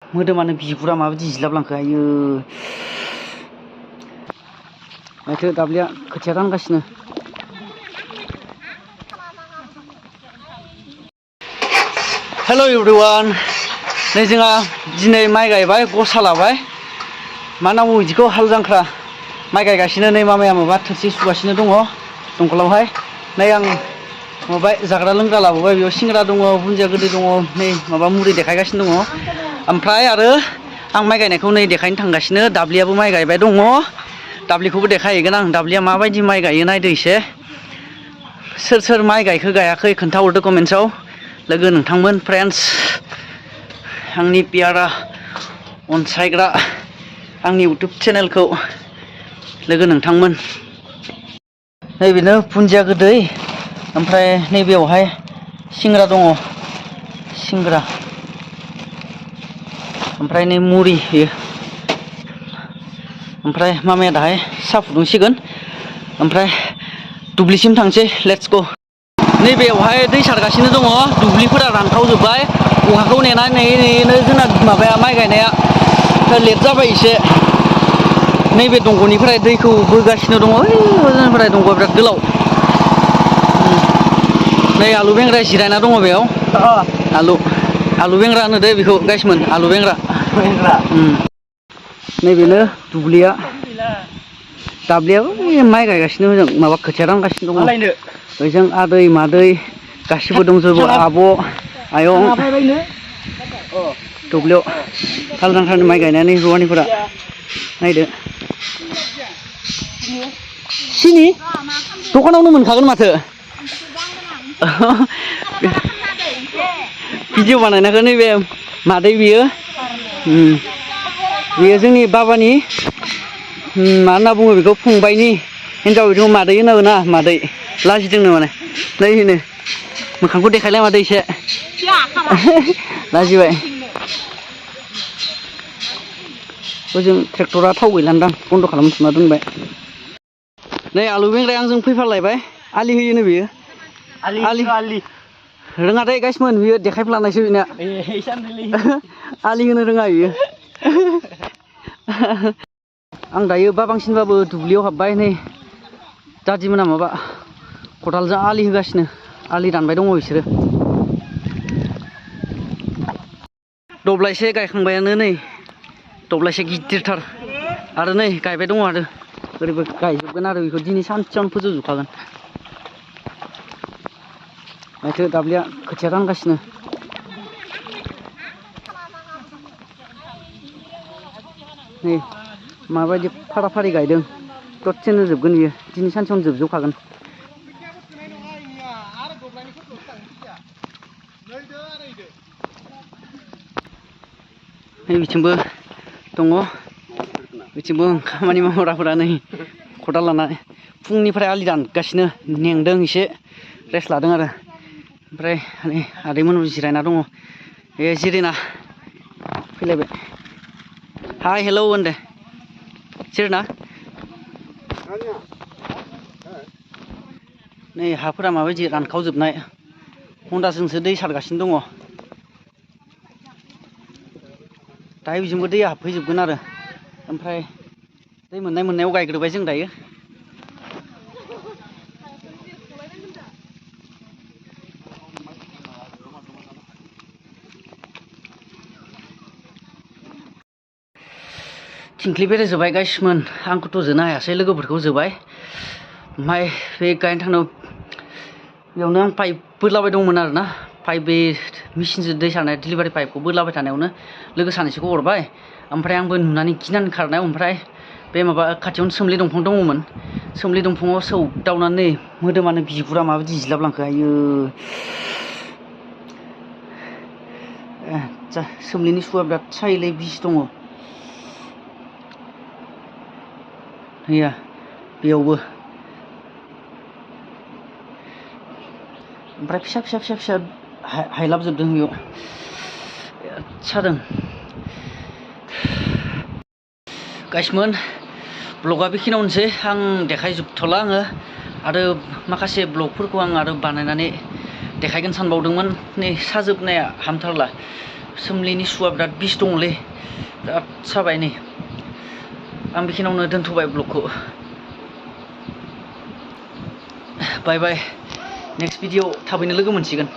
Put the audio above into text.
मोदोमानो बिगुरा माबायदि जिलाबलांखो आयो माथो दाब्लिया खोथिया रानगासिनो हेल' एभरिवान नै जोंहा दिनै माइ गायबाय गसा लाबाय मा नांगौ बिदिखौ हाल जांख्रा माइ गायगासिनो नै मामाया माबा थोरसि सुगासिनो दङ दंखलावहाय नै आं माबाय जाग्रा लोंग्रा लाबोबाय बेयाव सिंग्रा दङ बुन्दिया गोदै दङ नै माबा मुरि देखायगासिनो दङ ओमफ्राय आरो आं माइ गायनायखौ नै देखायनो थांगासिनो दाब्लियाबो माइ गायबाय दङ दाब्लिखौबो देखायहैगोन आं दाब्लिया माबायदि माइ गायो नायदो एसे सोर सोर माइ गायखो गायाखै खोन्थाहरदो कमेन्ट्सआव लोगो नोंथांमोन फ्रेन्ड्स आंनि पियारा अनसायग्रा आंनि इउटुब चेनेलखौ लोगो नोंथांमोन नैबेनो बुन्दिया गोदै ओमफ्राय नैबेयावहाय सिंग्रा दङ सिंग्रा ओमफ्राय नै मुरि होयो ओमफ्राय मामाया दाहाय साहा फुदुंसिगोन ओमफ्राय दुब्लिसिम थांसै लेट्स गो नैबेयावहाय दै सारगासिनो दङ दुब्लिफोरा रानखावजोब्बाय अखाखौ नेनानै नेयै नेयैनो जोंना माबाया माइ गायनाया लेट जाबाय एसे नैबे दंग'निफ्राय दैखौ बोगासिनो दङ ओइनिफ्राय दंग'आ बिराद गोलाव नै आलु बेंग्राया जिरायना दङ बेयाव आलु बेंग्रा होनो दे बेखौ गाइसमोन आलु बेंग्रा नैबेनो दुब्लिया दाब्लियाबो माइ गायगासिनो हजों माबा खोथिया रानगासिनो दङ ओजों आदै मादै गासिबो दंजोबो आब' आयं दुब्लियाव हाल जांख्रानि माइ गायनानै रुवानिफोरा नायदो सिनि दखानावनो मोनखागोन माथो भिडिअ बानायनायखौ नैबे मादै बियो बेयो जोंनि बाबानि मा होनना बुङो बेखौ फंबायनि हिनजाव बिदिखौ मादै होनांगौ ना मादै लाजिदोंनो माने नै होनो मोखांखौ देखायलाय मादै एसे लाजिबाय ओजों ट्रेक्टरा थाव गैलान्दां बन्द' खालामथ'ना दोनबाय नै आलु बेंग्राया आंजों फैफालायबाय आलि होयोनो बियो आलि रोङा दे गाइसमोन बियो देखायफ्लानायसो बिना आलि होनो रोङा बियो आं दायो बाबांसिनबाबो दुब्लियाव हाबबाय नै दादिमोना माबा खदालजों आलि होगासिनो आलि दानबाय दङ बिसोरो दब्लायसे गायखांबायानो नै दब्लायसे गिदिरथार आरो नै गायबाय दङ आरो ओरैबो गायजोबगोन आरो बेखौ दिनै सानसेयावनो फोजोबजोबखागोन माथो दाब्लिया खोथिया रानगासिनो नै माबायदि फारा फारि गायदों दसेनो जोबगोन बियो दिनै सानसेयावनो जोबजोबखागोन नै बिथिंबो दङ बिथिंबो खामानि मावग्राफोरा नै खदाल लानानै फुंनिफ्राय आलि दानगासिनो मेंदों एसे रेस्ट लादों आरो ओमफ्राय नै आदैमोनबो जिरायना दङ बे जिरिना फैलायबाय हाय हेलौ होन दे जिरिना नै हाफोरा माबायदि रानखावजोबनाय हन्दाजोंसो दै सारगासिनो दङ दाहाय बेजोंबो दैया हाबफैजोबगोन आरो ओमफ्राय दै मोननायाव गायग्रोबाय जों दायो थिंख्लि बेरायजोब्बाय गाइसमोन आंखौथ' जोनो हायासै लोगोफोरखौ जोबाय ओमफ्राय बे गायनो थांनायाव बेयावनो आं पाइप बोलाबाय दंमोन आरोना पाइप बे मेचिनजों दै सारनाय डिलिभारि पाइपखौ बोलाबाय थानायावनो लोगो सानैसोखौ हरबाय ओमफ्राय आंबो नुनानै गिनानै खारनाय ओमफ्राय बे माबा खाथियावनो सोमलि दंफां दङमोन सोमलि दंफाङाव सौदावनानै मोदोमानो बिगुरा माबायदि जिलाबलांखो आयो सोमलिनि सुवा बिराद सायोलै बिस दङ गैया बेयावबो ओमफ्राय फिसा हायलाबजोबदों बेयाव सादों गाइसमोन ब्लगा बेखिनियावनोसै आं देखायजोबथ'ला आङो आरो माखासे ब्लगफोरखौ आं आरो बानायनानै देखायगोन सानबावदोंमोन नै साजोबनाया हामथारला सोमलिनि सुआ बिराद बिस दङलै बिराद साबाय नै आं बेखिनियावनो दोनथ'बाय ब्लगखौ बाय बाय नेक्स्ट भिडिअ थाबैनो लोगो मोनसिगोन